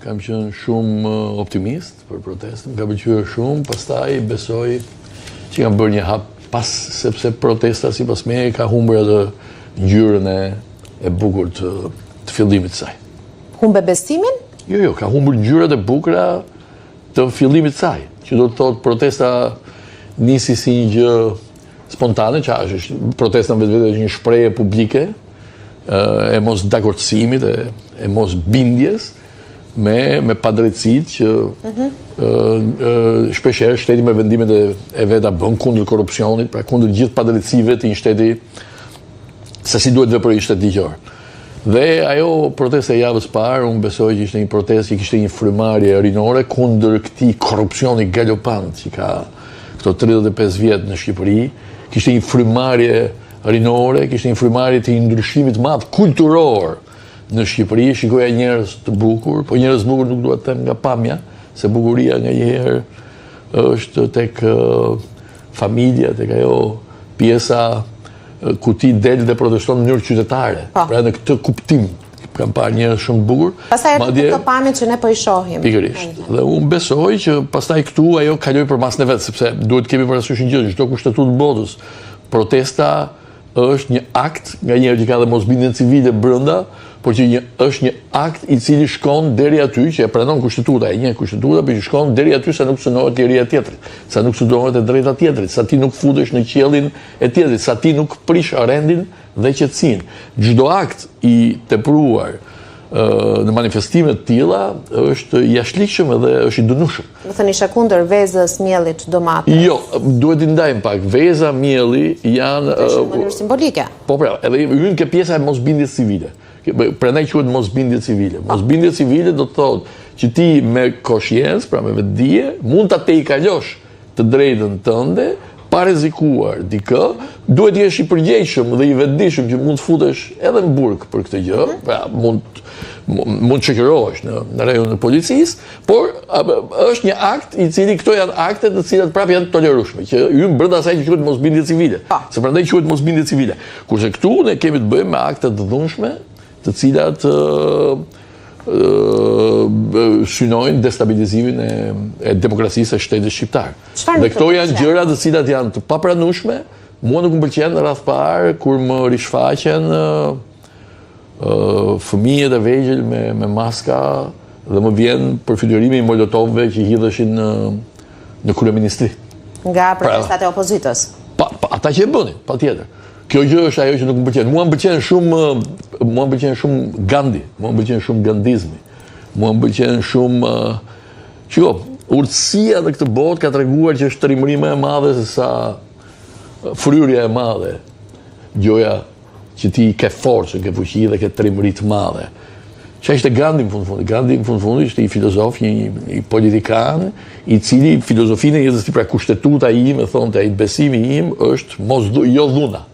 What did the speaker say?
Kam qenë shumë optimist për protestën, më ka pëlqyer shumë, pastaj besoj që kam bërë një hap pas sepse protesta sipas meje ka humbur atë ngjyrën e e bukur të të fillimit të saj. Humbe besimin? Jo, jo, ka humbur ngjyrat e bukura të fillimit të saj, që do të thotë protesta nisi si një gjë spontane, që është protesta në vetvete është një shprehje publike e mos dakordësimit, e, e mos bindjes me me padrejtësitë që mm -hmm. shpeshherë shteti me vendimet e, e veta bën kundër korrupsionit, pra kundër gjithë padrejtësive të një shteti se si duhet të veprojë një shtet ligjor. Dhe ajo protesta e javës parë, unë besoj që ishte një protestë që kishte një frymëmarrje rinore kundër këtij korrupsioni galopant që ka këto 35 vjet në Shqipëri, kishte një frymëmarrje rinore, kishte një frymëmarrje të një ndryshimi të madh kulturor në Shqipëri, shikoja njerëz të bukur, po njerëz të bukur nuk dua të them nga pamja, se bukuria nganjëherë është tek familja, tek ajo pjesa ku ti del dhe proteston në mënyrë qytetare. Po. Pra në këtë kuptim kam parë njerëz shumë të bukur. Pastaj edhe këto pamje që ne po i shohim. Pikërisht. Dhe unë besoj që pastaj këtu ajo kaloi përmasën e vet, sepse duhet të kemi parasysh një gjë, çdo kushtetutë të botës, protesta është një akt nganjëherë që ka dhe mosbindjen civile brenda, por që një është një akt i cili shkon deri aty që e pranon kushtetuta, e njeh kushtetuta, por që shkon deri aty sa nuk cënohet liria e tjetrit, sa nuk cënohet e drejta e tjetrit, sa ti nuk futesh në qiellin e tjetrit, sa ti nuk prish rendin dhe qetësinë. Çdo akt i tepruar në manifestime të tilla është i jashtëligjshëm edhe është i dënueshëm. Domethënë ishe kundër vezës, miellit, domates. Jo, duhet t'i ndajmë pak. Veza, mielli janë Është në mënyrë simbolike. Po pra, edhe hyn ke pjesa e mosbindjes civile. Prandaj quhet mosbindje civile. Po. Mosbindje civile do të thotë që ti me koshiencë, pra me vetëdije, mund ta tejkalosh të drejtën tënde pa rrezikuar dikë, duhet të jesh i përgjegjshëm dhe i vetëdijshëm që mund të futesh edhe në burg për këtë gjë, mhm. pra mund mund të shoqërohesh në në rajonin e policisë, por është një akt i cili këto janë akte të cilat prapë janë të tolerueshme, që hyjnë brenda asaj që quhet mosbindje civile. Po. Se prandaj quhet mosbindje civile. Kurse këtu ne kemi të bëjmë me akte të dhunshme, të cilat synojnë destabilizimin e, e demokracisë e shtetit shqiptar. Dhe këto janë gjëra të cilat janë të papranueshme, mua nuk më pëlqen në radhë parë kur më rishfaqen fëmijët e vegjël me, me maska dhe më vjen përfytyrimi i molotovëve që hidheshin në, në kryeministri. Nga pra, protestat e opozitës? Pa, pa, ata që e bënin, patjetër. Kjo gjë është ajo që nuk më pëlqen. Mua më pëlqen shumë, mua më pëlqen shumë Gandhi, mua më pëlqen shumë gandizmi. Mua më pëlqen shumë Shiko, urtësia në këtë botë ka treguar që është trimëri më e madhe se sa fryrja e madhe. Gjoja që ti ke forcën, ke fuqi dhe ke trimëri të madhe. Që ishte Gandhi në fund fundit. Gandhi në fund fundit ishte një filozof, një, një politikan, i cili filozofinë e jetës tij pra kushtetuta ime, thonte ai besimi im është mos jo dhuna.